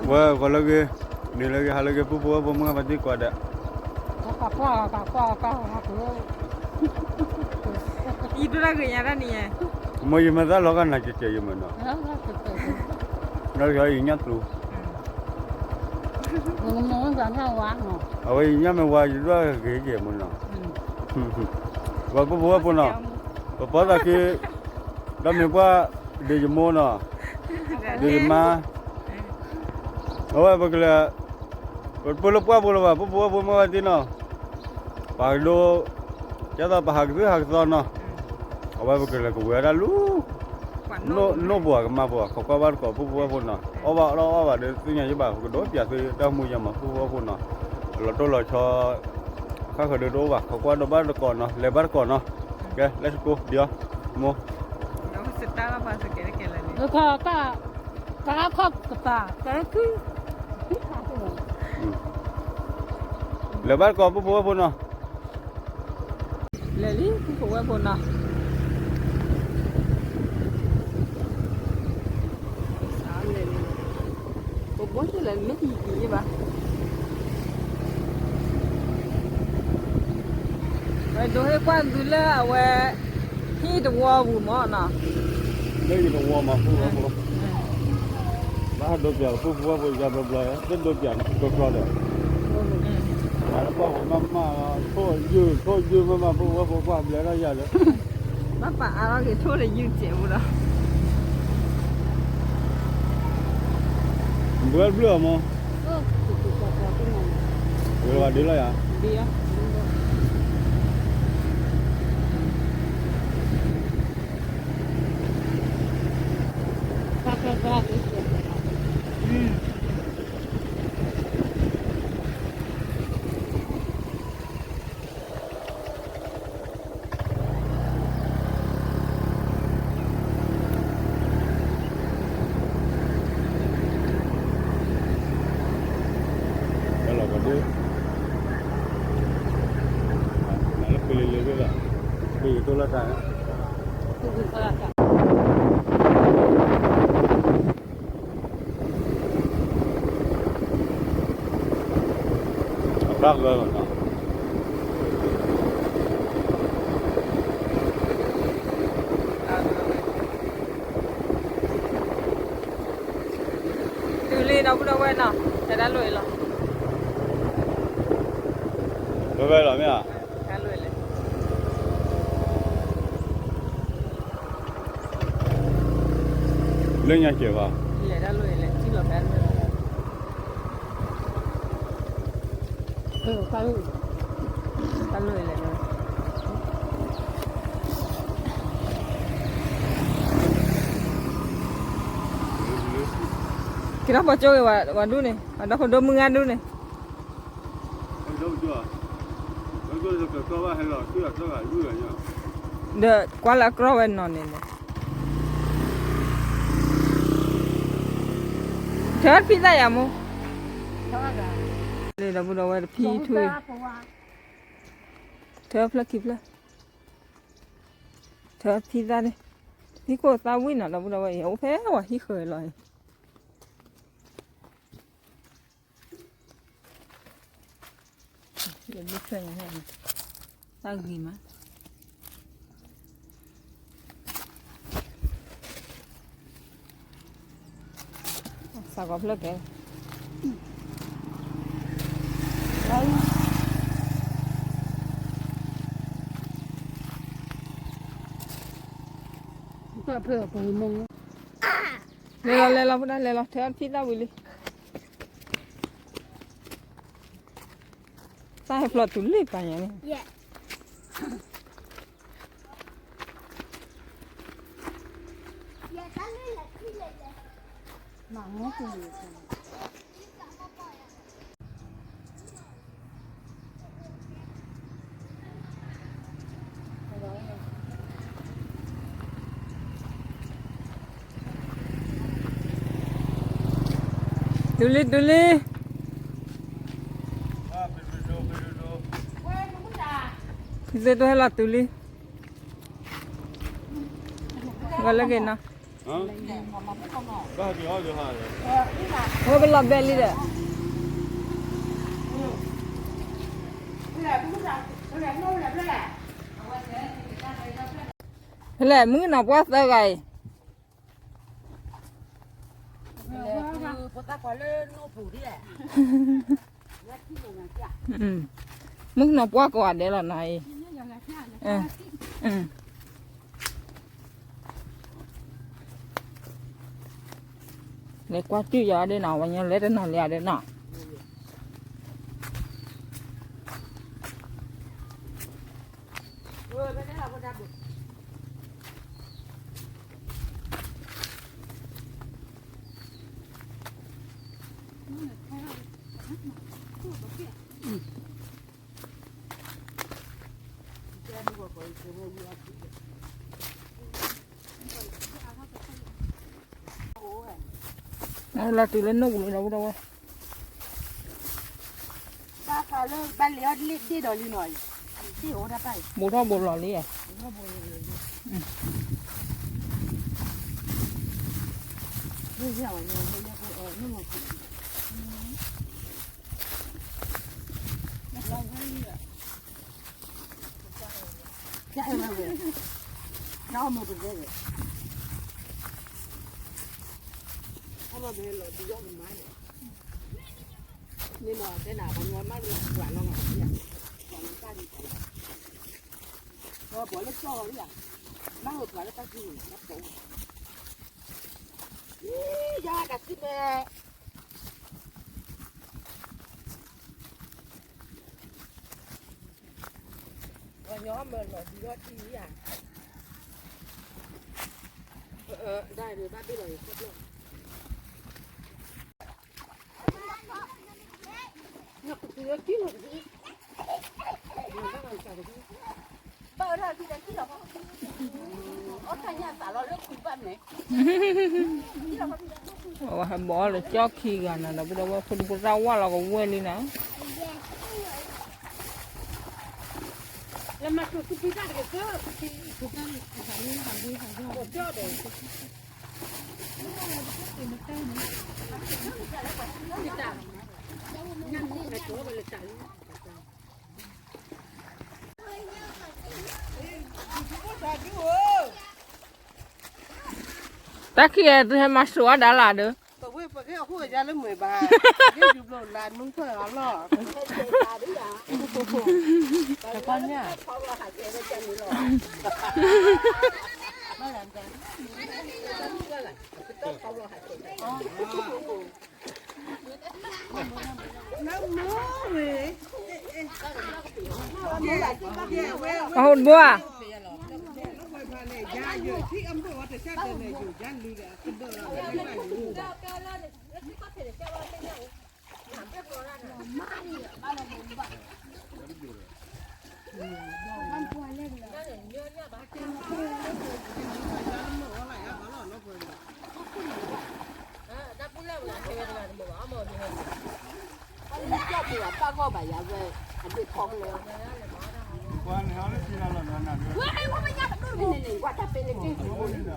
ဝဲဂီၤလၢအဂ့ၤ, နံၤလၢအဂ့ၤ, ဟါလၢအဂ့ၤ, ပုၢ်ဖိဝဲၢ်ဖိမုၢ်ဂၤပှၤသံကွၢ်ဒီး, ယဒိၣ်တၢ်ဂ့ၤညါတၢ်နံၤ, မ့ၢ်ယမဲာ်သၣ်လီၤဂာ်နၤကဲကဲယမ့ၢ်နီၤ, ဒီးယညၣ်သူ, အဝဲယညၣ်မ့ၢ်ဝါ ယဒိၣ်တၢ်ဂ့ၤကဲမ့ၢ်နီၤ, ဝဲပုၢ်ဖိဝဲၢ်ဖိနီၤ, ပပီသးက့ၤ, ဒီးမ့ၢ်ပှၢ်, ဒ်ယမိၢ်နီၤ, ဒ်ယမါ, အဝဲပကလဲၤ, ပတပၢၢ်လၢပှၢ်ဖိလၢၤဘၣ် ပုၢ်ဖိဝဲၢ်ဖိမုၢ်ဂၤသံနီၤ, ပှၤကဒိ, ကဲသိးပဟးကသုဟးကသီနီၤ, အဝဲပကလဲၤကဝဲၤဒၣ်လူၤ, နိၣ်ဘှီးကမါဘှီး ခိးကွၢ်ဘၣ်တကိးပုၢ်ဖိဝဲၢ်ဖိနီၤ, အီၣ်ဘၣ်အီၣ်ဘၣ်ဒီးသ့ၣ်ညါယဘၣ် ပကဒိးပၠးသုတၢ်မူယမၤပုၢ်ဖိဝဲၢ်ဖိနီၤ, လီၤတိၢ်လီၤဆီ, ခါဃၢၤဒီးတအိၣ်ဘၣ် ခိးကွၢ်ဒီးဘၣ်တကိးနီၤ လဲၤဘၣ်တကိးနီၤ, ကဲ let's go ဒံးအီၤ, မိၢ် တၢ်ခီၣ်ကပၤ, လဲၤဘၣ်တကိးပုၢ်ဖိဝဲၢ်ဖိနီၤ, လဲၤလံ ပုၢ်ဖိဝဲၢ်ဖိနီၤ, လဲၤလံ, ပဘိးလၢမ့ၢ်တယံၤတယံၤဘၣ် ဝဲဒိးဟ့ၣ်ကွၢ်သုလၢအဝဲ, ဟံၣ်တဝီပူၤမ့ၢ်နီၤ, လၢဟံၣ်တဝီမး ပုၢ်ဖိဝဲၢ်ဖိ, ဘၣ်ဟးဒိးပၠးပုၢ်ဖိဝဲၢ်ဖိယၤဘျီဘျီ, သ့ၣ်ဒိးပၠးတကျီကျီဒီး, ဘၣ်ပှၢ်မးမး, ထိၣ်ယုၢ်ထိၣ်ယုၢ်မးမး ပုၢ်ဖိဝဲၢ်ဖိကွၢ်ဘျဲးထီၣ်ယၤဒီး, ဘၣ်ပာ်အါထီၣ်က့ၤထိၣ်ဒီးယုၢ်စဲးပူၤဒီး ဘှဲဘျုးအီၤမး, ဝဲဒ်လီၤယၤ, လီၤကဒု, နလၢပလံၤလံၤဝဲလီၤ, ပယီၤတိၢ်လၢတၢ် အဘၣ်ဂၢၢ်လီၤနီၤ, တုၤလံဒီပုၢ်ဒီဝဲၢ်နီၤ, တၢ်တၢ်လိၣ်အံၤလီၤ, ဝဲဝဲလီၤမ့ၢ်ဧါ, တၢ်လိၣ်အံၤလဲၣ် လၢညါကဲၤဘၣ်, လဲၤတၢ်လိၣ်အံၤလဲၣ် ထံၣ်လီၤဖဲလၢ တၢ်လိၣ်အံၤလဲၣ်, က့ၤထီၣ်ပှၤကၠိဂ့ၤဝဲဒူၣ်န့ၣ် အဒီခိၣ်ဒိၣ်မုၢ်ဂၤဒူၣ်န့ၣ်, ဒီးကွၢ်လၢအကြီဝဲနီၤန့ၣ်န့ၣ်, ထၢဖံသၣ်ယၤမိၢ်, လၢဒီပုၢ်ဒီဝဲၢ်တဖံထူ, ထၢဖျၢၣ်ခံဖျၢၣ်, ထၢဖံသၣ်န့ၣ်, ဟံၣ်ခိၣ်သၣ်ဝံၣ်နီၤ ဒီပုၢ်ဒီဝဲၢ်အံၤ အိၣ်ဖဲဝဲဟံၣ်ဃၢၤလီၤအံၤ တၢ်ဂ့ၤမး, စးကီးဖျၢၣ်ကဲ, လဲၤလီၤလဲၤလီၤ ဖိဒၣ်လဲၤလီၤ ထၢဖံသၣ်ဝံၤလံ တၢ်ဟဲဖျိးတုၤလံပာ်ညါန့ၣ် တုၤလံ တုၤလံ သုတဟဲလီၤတုၤလံ ဂီၤလၢဂ့ၤနီၤ ဘၣ်က့ၤအီၣ်ယဟါလၢ ဝဲပလီၤဘဲလံဒီး, ဖဲလဲၣ် မုၣ်ကနီၤပှၢ်သၢဂၤအံၤ, မုၣ်ကနီၤပှၢ်ကိးဂၤဒဲးလီၤနီၤအံၤ, လဲၤကွၢ်စူၣ်ယၤဒ်နီၤ, ပှၤညီလဲၤတနီၤလံဧါဒ်နီၤ. လီၤတုၤလၢနိၣ်ပူၤလံဒီပုၢ်ဒီဝဲၢ်, ဘၣ်ဃးလၢဘၣ်လဲၤအီၣ်လ့ၣ်ဒ့ၣ်ဒီးလံနီၤ, ဒ့ၣ်အိၣ်တၢ်ပၢ်အံၤ, ဘူးထီၣ်ဘူးလီၤလံဧါ, မ့ၢ်လီၤတဲနၤ ပှၤညီမးလၢပှၤလီၤဂာ်, ပှၤလၢကၠီၣ်လံဧါ, မ့ၢ်ပှၤလၢတၢ်စုန့ၣ် တၢ်ပိာ်, ယၤကစံးမဲ ပှၤညီမၢလီၤဒုးထီၣ်ထံဧါ, ဒၣ်ဒုးဘၣ်ဘ့ၣ်လီၤယခီၣ်ဖျၢၣ်, အဝဲဟဲဘီလၢကၠီၣ်ခံဂၤနၤ ဒီပုၢ်ဒီဝဲၢ် ဖိဒံဖိသၣ်ဝၢ်လီၤကဝဲၢ်လံနၤ. တၢ်ခံဂၤသုဟဲမၤစိၤအီၣ်ဒၣ်လၢဒီး, ပဝဲပကဲအဃိကယါလၢမုာ်ဘၣ်, ကဲယူၤဘျိလၢနူဖၢၣ်အလီၢ်, တကီညါ အ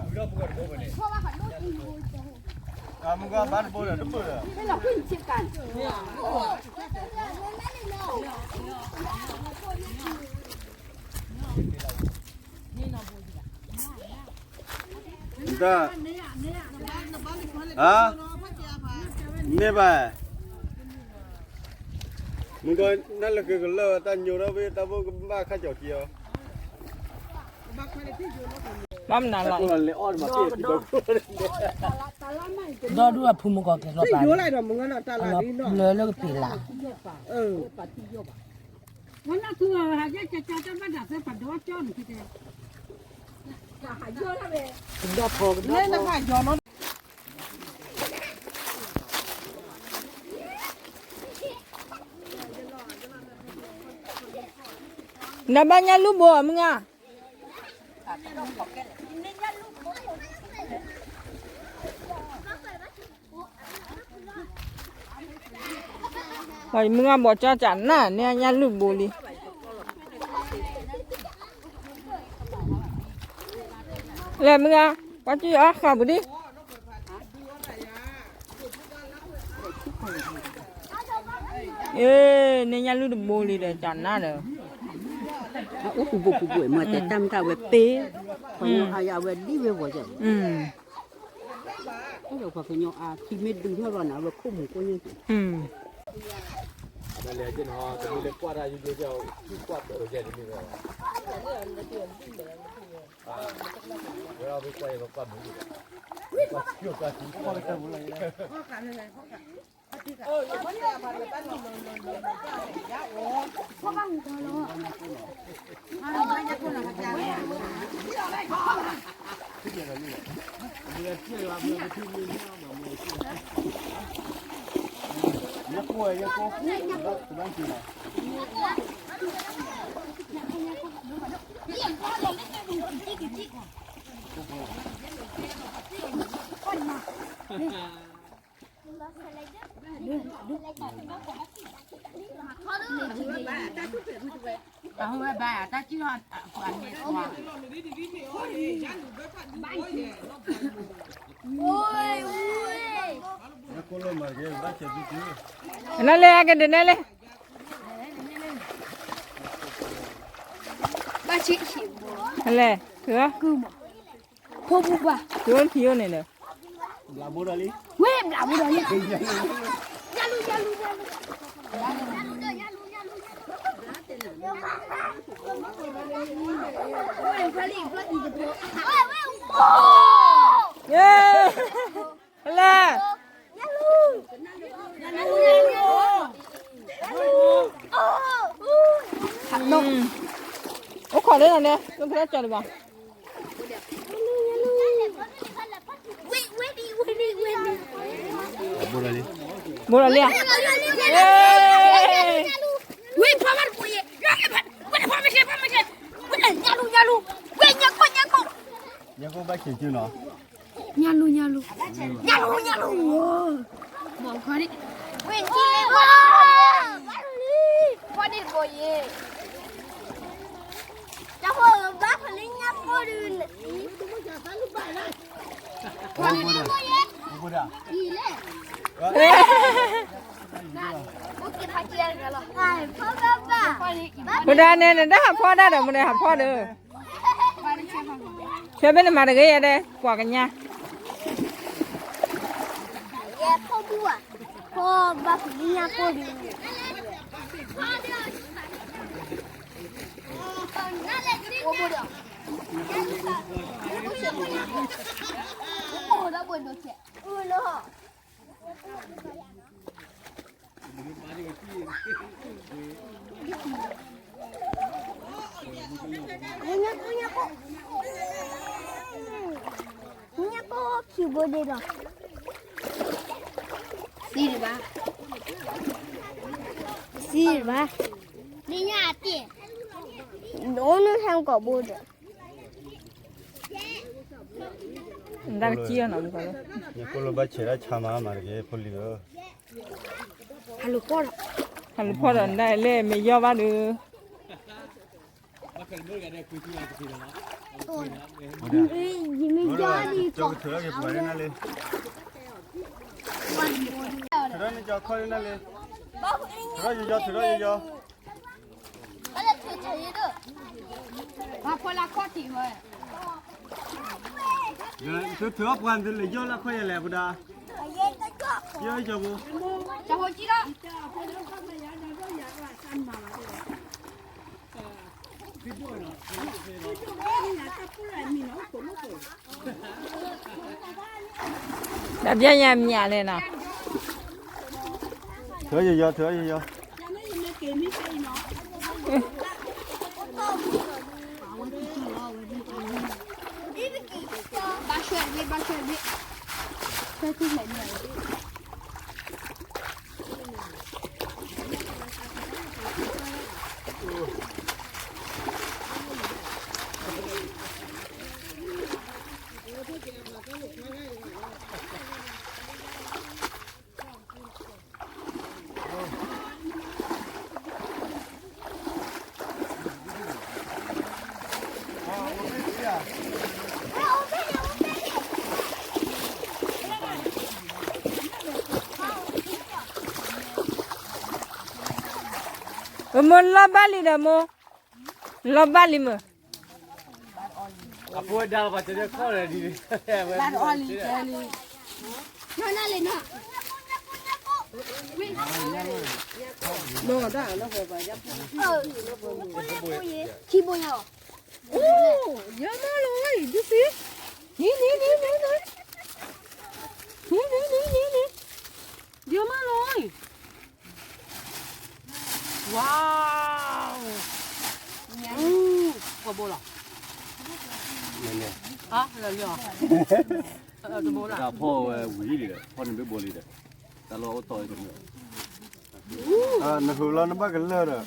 ဟိဒဘိဧါ. Nta, ha, mê bà, mùi coi nát lơ kì lơ ta nhiều đó với ta vô ba khá chọc kìa. Bám nà lọ. Dọ đu a phú mùi coi kì lơ ta. Lơ lơ kì pì lạ. Nà bá nyá lub bô mø ngà. Mø ngà bò chó chả nà nè nyá lub bô lì. Lẹ mø ngà, pá chứ á khả bù đi. အ့ န့ၣ်ညၣ်လူၢ်တဘိလံဒီး ကနၣ်ဒီး အိၣ်ပူၤဘိၣ်ပူၤဘိၣ် မ့ၢ်တဲတၢ်မတၢ်ဝဲပ့ၤ ပှၤကညီအါယအဝဲဒ်ဝဲဝီၤကဲ အိၣ်ဒီးပှၤကညီအါ ထံမ့ၢ်ဒုးထီၣ်လီၤနၤ အဝဲခိၣ်မူၤကိၣ်ညိၣ်က့ၤ နလဲၤအကဒုးနဲလဲၣ် လဲၤ က ဖိပူၤကွၢ် ကထံၣ်အိၣ်န့ၣ်ဒီး ဝ့ၢ်ဘျးဘိဒီးလံ လဲၤ အိၣ်ခိးလၢနၤန့ၣ် လၢကလၢကၠီၤတဘၣ် ဘိလီၤလံဧါ ဝ့ၢ်ဖီမးတပူၤယဲ ဝ့ၢ်ဖီမးတပူၤယဲ ဝ့ၢ်ညါလူၤ ညါလူၤ ဝ့ၢ်ညါခိၣ် ညါခိၣ် ညါခိၣ်ဘၣ်ဆံးကၠူနီၤ ညါလူၤ ညါလူၤ ညါလူၤ ညါလူၤ မ့ၢ်ခီဒံး ဝ့ၢ်ကံၣ်လ့ဝါ ဖီဒံးတဘိယဲ တၢ်ဖိဘၣ်ဖီလံညါဖိဒုး ဖီဒံးတဘိယဲ အံၤလဲၣ် မူဒါန့ၣ် နတဟးဖီဒၣ်ဒီး မူဒါဟးဖီဒီး ဆဲဖဲန့ၣ်မၤတဂ့ၤယဲဒဲး ကွၢ်ကညါ ယဲဖီဘူၣ်ဧါ ဖီဘၣ်ဖုးလံညါဖိဒုး အိၣ်ဒီး အိၣ်ဒီးဘိဒိၣ်ကဲ အၢလီၤ ညါဖိခံဘိဒဲးလီၤ သံတဘၣ် သံတဘၣ် နညါအတ့ၢ် နအိၣ်နုဟဲမ့ၢ်ကိးဘိဒီး နတၢ်ကစံၣ်အီၤနီၤ မုၢ်ကီးလၢ ယကိၣ်လိဘၣ်ဆဲးဒၣ်ဆါမၤမၤတက့ၢ် ဖိလံၤဧၢ ဟးလူၤဖီၣ်ဒီး ဟးလူၤဖီၣ်ဒီး နတၢ်လဲၣ် မ့ၢ်ယီၢ်ဘၣ်ဒီး ယမ့ၢ်ယီၢ်ဒံး ကထုးထီၣ်က့ၤပှၤန့ၣ်နၤလံ ထုးထီၣ်န့ၣ်ကၠီခီၣ်န့ၣ်နၤလံ ထုးထီၣ်ယယီၤ ထုးထီၣ်ယယီၤ ဖီလၢခီၣ်ထံးဝဲ ထုးထီၣ်ပှၤန့ၣ်လၢယီၢ်လၢခီၣ်ယဲလဲၣ် ပဒါ ယီၢ်ယီၤဘိ ကၠီဖိကံၣ်လီၤ တၢ်ပျဲညါမ့ၢ်ညါလဲၣ်နီၤ ထုးယယီၤ ထုးယယီၤ ဘၣ်ဆွဲၣ်တဘ့ၣ် ဘၣ်ဆွဲၣ်တဘ့ၣ် ဆွဲၣ်ဆူၣ်လဲၣ်န့ၣ် အ မိၢ်လီၤဘၣ်လံဒီးမိၢ်, လီၤဘၣ်လံမ့ၢ်, အဖိဒါပှၤတဲခီၣ်လၢဒ်န့ၣ်, ယမၤလီၤ, ဒုးစံ, နံၤနံၤနံၤနံၤနံၤ, နံၤနံၤနံၤနံၤနံၤ, ယမၤလီၤ, wow, ဖီဘိလီၤ, တဘိလီၤ, တၢ်ဖီဝဲဝံၤလံဒီး ဖီန့ၣ်ဘ့ၣ်ဘိလံဒီး, တၢ်လီၢ်အိၣ်တီၢ်အံၤတမုာ်, နဟုးလီၤနဘၣ်ကလၢၢ်ဒီး,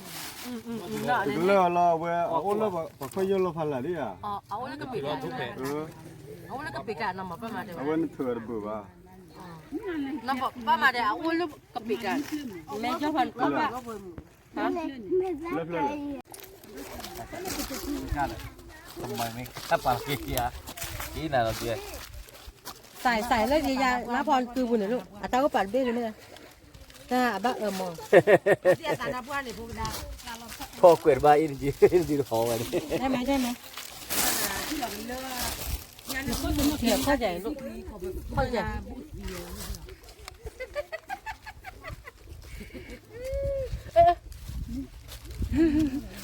ကလၢၢ်လီၤအဝဲအအိၣ်လၢပှၤဖီယိၣ်လီၤဖးလၢ်ဒ်ဧါ, အဝဲနထုးတဘၣ်ဘၣ်, လၢဖျၢၣ်လၢ်, သးလၢယယၤ နါဖီကုပူၤန့ၣ်လီၤ, အတၢ်အိၣ်ပာ်တဘ့ၣ်န့ၣ်, တၢ်အဘၣ်အၢမီၤ, ဖီကွဲးတဘၣ်အံၤ, ဒ်တဖီဝဲန့ၣ်,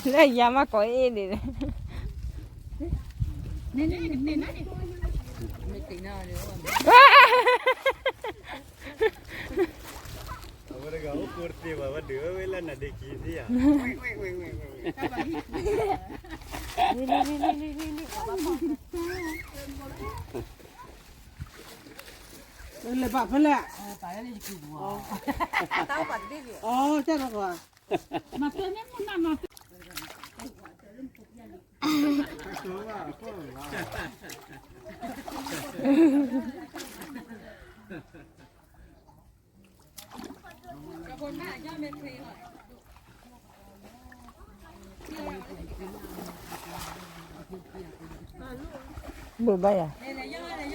လၢယၤမးကိးအ့ၣ်န့ၣ်, အဝဲတဂၤအိၣ်ကိးတသ့ဘၣ်, ဝဲဒုးဝဲလၢနဒ့ခံသ့ဧါ, လဲၤဘၣ်ဖဲလဲၣ်, အီ တၢ်လီၤကွၢ်, ဘိးဘၣ်ယၤ,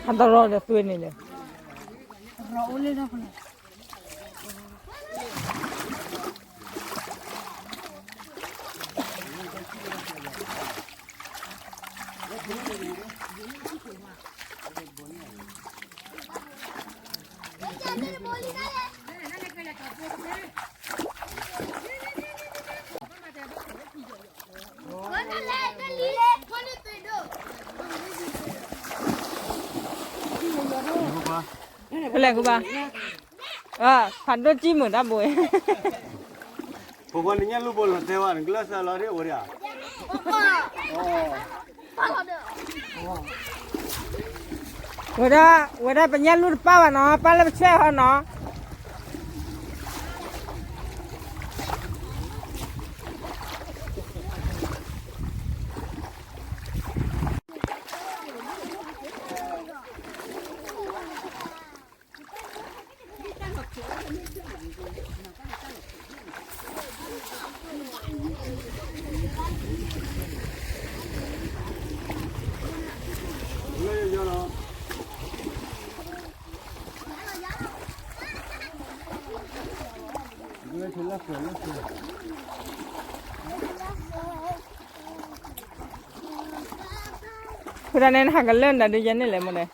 ဟးတရီဒီးသွဲန့ၣ်လဲၣ်. ဖဲလဲၣ်ကူဘၣ်, ဖးဒိၣ်ကံၢ်မုာ်တၢ်ဘိး, ဖိခွါနညၣ်လူၢ်ဘိလီၤတဲဝဲ နကလၢၢ်စၢ်လီၤဒ်အိၣ်ဒံးဧါ, ဝဲဒၣ်, ဝဲဒၣ်ပညၣ်လူၢ်တပၢ်ဘၣ်နီၤ, ပၢ်လၢပဆွဲၣ်ဟီနီၤ. ဖုဒၣ်န့ၣ် နဟးကလၢၢ်နၤဒုးယဲန့ၣ်လဲၣ်မိၢ်န့ၣ်.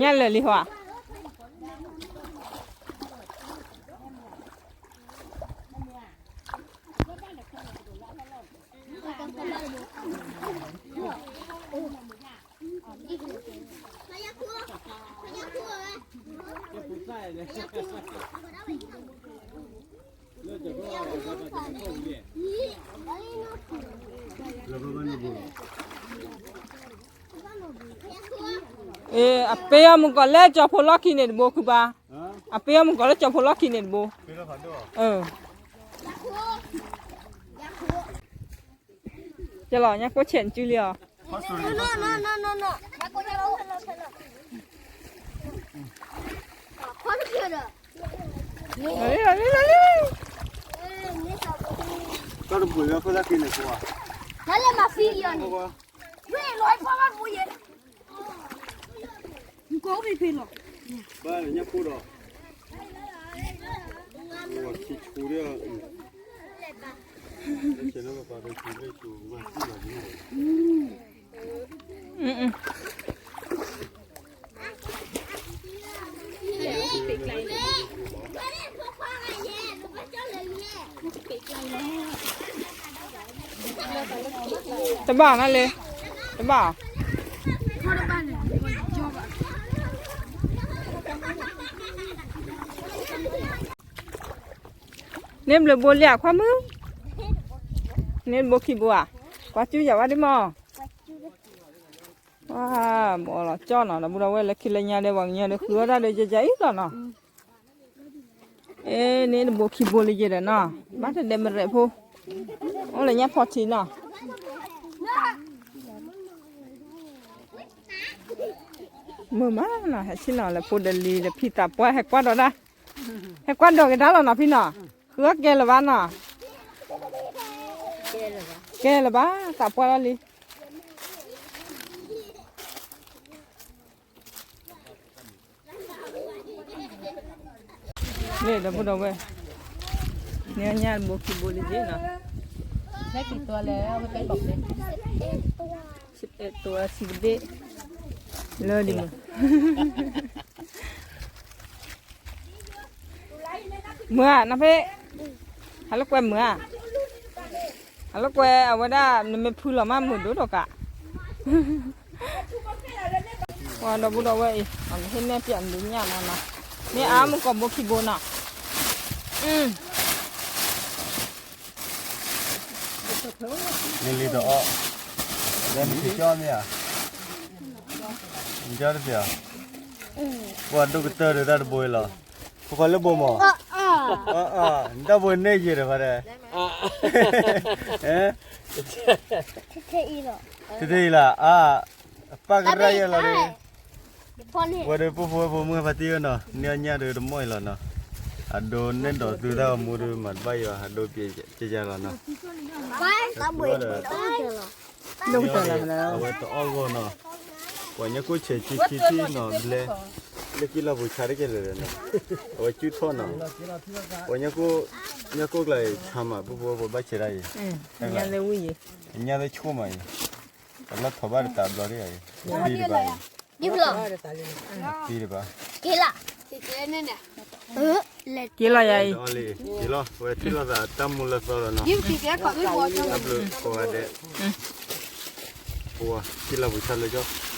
ညၣ်လၢာ်လံဟီဧါ. အ့ အပ့အီၣ်မုၢ်ကီၢ်လၢကၠီၤဖိလီၢ်ခံန့ၣ်တဘိ ခုဘၣ်. အပ့အီၣ်မုၢ်ကီၢ်လၢကၠီၤဖိလီၢ်ခံန့ၣ်တဘိ. ကလီၤ ညၣ်ကိၢ်ဆဲးနစုလံအီၤ. လီၤလံ လီၤလံ လီၤလံ. တပှ့ၤဝဲခိၣ်သၣ်က့န့ၣ်ကွၢ်, နလဲၤမၤသံလီၤန့ၣ်, ဝဲလီၤဖီဘၣ်တဘိယဲ, နကိးဖံဖံလီၤ, ဘၣ်ညၣ်ခိၣ်ဒီး, ဝဲခံဆူဒီး, ဆဲးနီၢ်ပပၢ်ဖဲဆူလၢဆူမၤသံလီၤန့ၣ်, တဘၣ်နၤလံ, တဘၣ်, န့ၣ်ဘျုးဘိလံဧါ ခွါမုၣ်, န့ၣ်ဘိခံဘိဧါ, ကွၢ်စူၣ်ယၤဝဲဒ်မး, ဝါ, ဘီလီၤကၠီၣ်နီၤ ဒီပုၢ်ဒီဝဲၢ်လၢခံလၢညါဒီး ပှၤကညီဒီးဃုအီၣ်တၢ်ဒီးယယၤအံၤလီၤနီၤ, အ့ န့ၣ်တဘိခံဘိလံယဲဒီးနီၤ, ဘၣ်တဒဲးမရဲးဖိ, အိၣ်လၢညါဖီထံနီၤ မုာ်မးနီၤ ဟဲဆ့ၣ်နီၤလၢဖိဒီးလံၤဒီးဖံသးပှၢ် ဟဲကွၢ်ဒီးဒၣ်, ဟဲကွၢ်ဒီးကဒါလီၤနီၤဖံနီၤ, ဃုအီၣ်ကဲလၢၤဘၣ်နီၤ, ကဲလၢၤဘၣ် သးပှၢ်လီၤလံ. န့ၣ်ဒီပုၢ်ဒီဝဲၢ်, န့ၣ်ညၣ်တဘိခံဘိလံနီၤ, ဆံးအဲၣ်တိၤဆံးကဒ့ၣ်, လၢဒ်မုၢ် မုၢ်ဧါ နဖဲ, ဟးလၢကွဲမုၢ်ဧါ, ဟးလၢကွဲအဝဲဒၣ် နမ့ၢ်ဖုလီၤမးမုၢ်ဒိၣ်ထီၣ်ကး, ပှၤဒီပုၢ်ဒီဝဲၢ်အံၤ အမ့ၢ်ဟ့ၣ်နဲၣ်ပၠးနဒုးညၣ်မးနီၤ, မ့ၢ်အါမုၢ်ကီၢ်ဘိခံဘိနီၤ, နလံတအီၣ်, ဒီးနကၠီမ့ၢ်ဧါ, နကၠီတပျၢ်, ပှၤဒိၣ်ကတၢၢ်ဒီးတၢ်တဘိအံၤလီၤ, ဖိခွါလၢဘိမး, နတၢ်ဘိန့ၢ်ယဲၢ်ဒီးဖါတဲ, ထဲအံၤလီၤ, အပၢ်ကရၢယဲၢ်လီၤဒီး, ဝဲဒီးပှၤဖိဝဲဖိမုၣ်ဖါတံၢ်ဧၢနီၤ န့ၢ်အီၣ်ညၣ်ဒီးတမီၢ်အံၤလီၤနီၤ, အဒိန့ၢ်ဒီးသုတၢ်ဂီၤမူဒီးမၤတဘၣ်ယွၤ အဒိပျဲကယၤလီၤနီၤ, ဒိၣ်ကတၢၢ်လီၤ, အဝဲတအီၣ်ဂီၢ်နီၤ, ပှၤညၣ်ကိၣ်ဆဲးဆံခံထံနီၤဘျဲ, လၢကံလီၤပူၤဆါတကဲလၢာ်နီၤ, အဝဲစုထီၣ်နီၤ, ပှၤညၣ်ကိၣ်ကျါအံၤဆါမး ပှၤဖိဝဲဖိဘၣ်ဆဲးတၢ်အံၤ, ညၣ်လၢဝံၣ်ယံၤ, ညၣ်လၢဆိၣ်မးအံၤ, တၢ်လီၢ်ထီၣ်ဘၣ်တတးဘျီဒ်အံၤ, သံတဘၣ်, သံတဘၣ်, က့ၤလီၤယၤအံၤ, က့ၤလီၤ ဝဲထံၣ်လိာ်သးတၢ်မူလၢသီလီၤနီၤ, တၢ်ဘျုးကိးဂၤဒဲး, ပဝဲထံၣ်လိာ်ပူၤဆါလၢကၠီ